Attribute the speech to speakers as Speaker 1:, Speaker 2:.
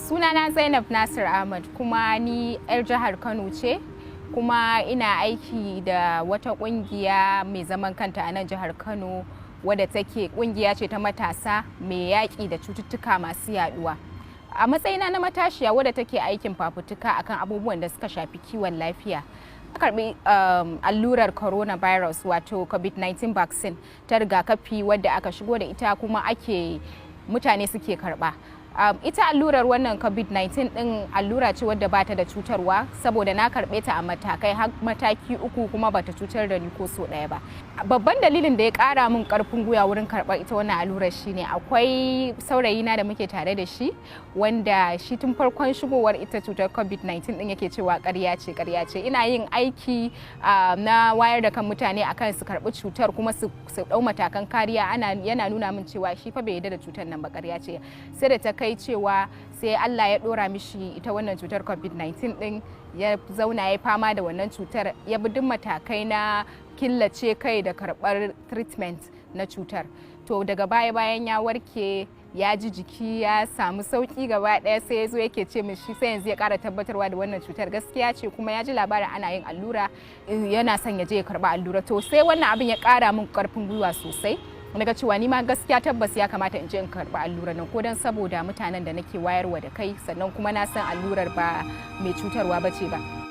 Speaker 1: Sunana Zainab Nasir Ahmad, kuma ni 'yar jihar Kano ce, kuma ina aiki da wata kungiya mai zaman kanta a nan jihar Kano, wadda take kungiya ce ta matasa mai yaƙi da cututtuka masu yaduwa. A matsayina na matashiya wadda take aikin fafutuka akan abubuwan da suka shafi kiwon lafiya, karbi allurar coronavirus, wato COVID-19 vaccine ta rigakafi wadda aka shigo da ita kuma ake mutane suke karba. Ita allurar wannan COVID-19 din allura ce wadda bata da cutarwa, saboda na karbe ta a matakai har mataki uku, kuma bata cutar da ni ko so ɗaya ba. Babban dalilin da ya kara min karfin gwiwa wurin karɓar ita wannan allurar shine akwai saurayina da muke tare da shi, wanda shi tun farkon shigowar ita cutar COVID-19 din yake cewa ƙarya ce, ƙarya ce. Ina yin aiki na wayar da kan mutane akan su karɓi cutar kuma su ɗau matakan kariya. Ana yana nuna min cewa shi fa bai yarda da cutar nan ba, ƙarya ce. Sai da ta kai cewa sai Allah ya dora mishi ita wannan cutar COVID-19 din, ya zauna ya fama da wannan cutar, ya bi duk matakai na killace kai da karbar treatment na cutar. To daga baya, bayan ya warke, ya ji jiki, ya samu sauki gaba daya, sai ya zo yake ce min shi sai yanzu ya kara tabbatarwa da wannan cutar gaskiya ce, kuma ya ji labarin ana yin allura, yana son ya je ya karba allura. To sai wannan abin ya kara min karfin gwiwa sosai. Naga cewa ni ma gaskiya tabbas ya kamata in je in karba allurar nan, ko dan saboda mutanen da nake wayarwa da kai, sannan kuma na san allurar ba mai cutarwa bace ba.